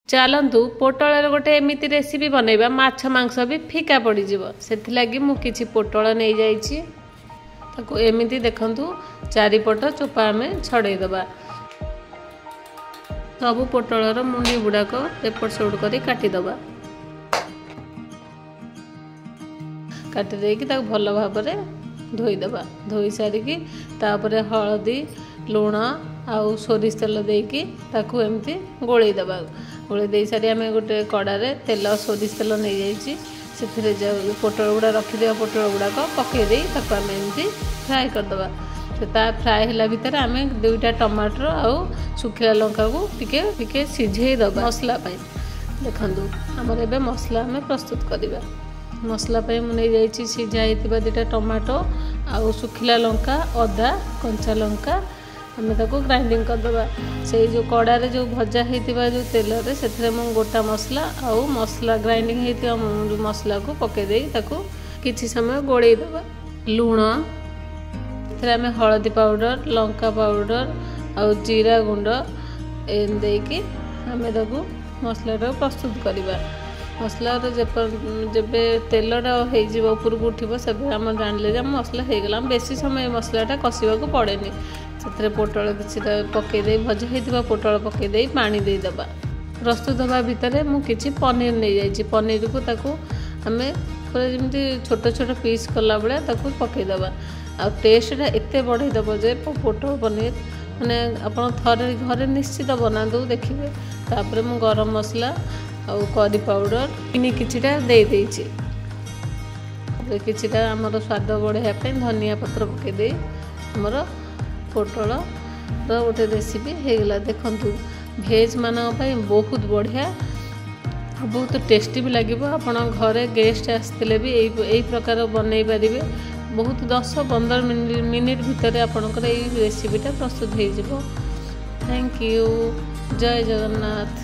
ଚାଲନ୍ତୁ ପୋଟଳର ଗୋଟେ ଏମିତି ରେସିପି ବନେଇବା, ମାଛ ମାଂସ ବି ଫିକା ପଡ଼ିଯିବ। ସେଥିଲାଗି ମୁଁ କିଛି ପୋଟଳ ନେଇଯାଇଛି। ତାକୁ ଏମିତି ଦେଖନ୍ତୁ, ଚାରିପଟ ଚୋପା ଆମେ ଛଡ଼େଇ ଦେବା। ସବୁ ପୋଟଳର ମୁଣ୍ଡି ଗୁଡ଼ାକ ଏପଟ ସେପଟ କରି କାଟିଦେବା। କାଟି ଦେଇକି ତାକୁ ଭଲ ଭାବରେ ଧୋଇଦେବା। ଧୋଇ ସାରିକି ତାପରେ ହଳଦୀ, ଲୁଣ ଆଉ ସୋରିଷ ତେଲ ଦେଇକି ତାକୁ ଏମିତି ଗୋଳେଇ ଦେବା। ଗୋଳେଇ ଦେଇ ସାରି ଆମେ ଗୋଟେ କଡ଼ାରେ ତେଲ, ସୋରିଷ ତେଲ ନେଇଯାଇଛି। ସେଥିରେ ଯେଉଁ ପୋଟଳ ଗୁଡ଼ା ରଖିଦେବା, ପୋଟଳ ଗୁଡ଼ାକ ପକାଇ ଦେଇ ତାକୁ ଆମେ ଏମିତି ଫ୍ରାଏ କରିଦେବା। ସେ ତା ଫ୍ରାଏ ହେଲା ଭିତରେ ଆମେ 2ଟା ଟମାଟର ଆଉ ଶୁଖିଲା ଲଙ୍କାକୁ ଟିକେ ଟିକେ ସିଝେଇ ଦେବା ମସଲା ପାଇଁ। ଦେଖନ୍ତୁ, ଆମର ଏବେ ମସଲା ଆମେ ପ୍ରସ୍ତୁତ କରିବା। ମସଲା ପାଇଁ ମୁଁ ନେଇଯାଇଛି ସିଝା ହେଇଥିବା 2ଟା ଟମାଟୋ ଆଉ ଶୁଖିଲା ଲଙ୍କା, ଅଦା, କଞ୍ଚା ଲଙ୍କା। ଆମେ ତାକୁ ଗ୍ରାଇଣ୍ଡିଙ୍ଗ କରିଦେବା। ସେଇ ଯେଉଁ କଡ଼ାରେ ଯେଉଁ ଭଜା ହେଇଥିବା ଯେଉଁ ତେଲରେ, ସେଥିରେ ମୁଁ ଗୋଟା ମସଲା ଆଉ ମସଲା ଗ୍ରାଇଣ୍ଡିଙ୍ଗ ହେଇଥିବା ମସଲାକୁ ପକାଇ ଦେଇ ତାକୁ କିଛି ସମୟ ଗୋଳେଇ ଦେବା। ଲୁଣ, ଏଥିରେ ଆମେ ହଳଦୀ ପାଉଡ଼ର, ଲଙ୍କା ପାଉଡ଼ର ଆଉ ଜିରା ଗୁଣ୍ଡ ଏମିତି ଦେଇକି ଆମେ ତାକୁ ମସଲାଟାକୁ ପ୍ରସ୍ତୁତ କରିବା। ମସଲାର ଯେବେ ତେଲଟା ହେଇଯିବ, ଉପରକୁ ଉଠିବ, ସେବେ ଆମେ ଜାଣିଲେ ଯେ ଆମ ମସଲା ହେଇଗଲା। ଆମେ ବେଶୀ ସମୟ ମସଲାଟା କଷିବାକୁ ପଡ଼େନି। ସେଥିରେ ପୋଟଳ କିଛିଟା ପକାଇ ଦେଇ, ଭଜା ହେଇଥିବା ପୋଟଳ ପକାଇ ଦେଇ ପାଣି ଦେଇଦେବା। ପ୍ରସ୍ତୁତ ହେବା ଭିତରେ ମୁଁ କିଛି ପନିର ନେଇଯାଇଛି। ପନିରକୁ ତାକୁ ଆମେ ପୁରା ଯେମିତି ଛୋଟ ଛୋଟ ପିସ୍ କଲା ଭଳିଆ ତାକୁ ପକାଇଦେବା, ଆଉ ଟେଷ୍ଟଟା ଏତେ ବଢ଼େଇ ଦେବ ଯେ ପୋଟଳ ପନିର ମାନେ ଆପଣ ଥରେ ଘରେ ନିଶ୍ଚିତ ବନାନ୍ତୁ, ଦେଖିବେ। ତାପରେ ମୁଁ ଗରମ ମସଲା ଆଉ କରି ପାଉଡ଼ର, ଚିନି କିଛିଟା ଦେଇଦେଇଛି। କିଛିଟା ଆମର ସ୍ୱାଦ ବଢ଼ାଇବା ପାଇଁ ଧନିଆ ପତ୍ର ପକାଇ ଦେଇ ଆମର ପୋଟଳର ଗୋଟେ ରେସିପି ହେଇଗଲା। ଦେଖନ୍ତୁ, ଭେଜ୍ ମାନଙ୍କ ପାଇଁ ବହୁତ ବଢ଼ିଆ ଆଉ ବହୁତ ଟେଷ୍ଟି ବି ଲାଗିବ। ଆପଣ ଘରେ ଗେଷ୍ଟ ଆସିଥିଲେ ବି ଏଇ ପ୍ରକାର ବନେଇ ପାରିବେ। ବହୁତ 10-15 ମିନିଟ୍ ଭିତରେ ଆପଣଙ୍କର ଏଇ ରେସିପିଟା ପ୍ରସ୍ତୁତ ହେଇଯିବ। Thank you. Jay Jagannath.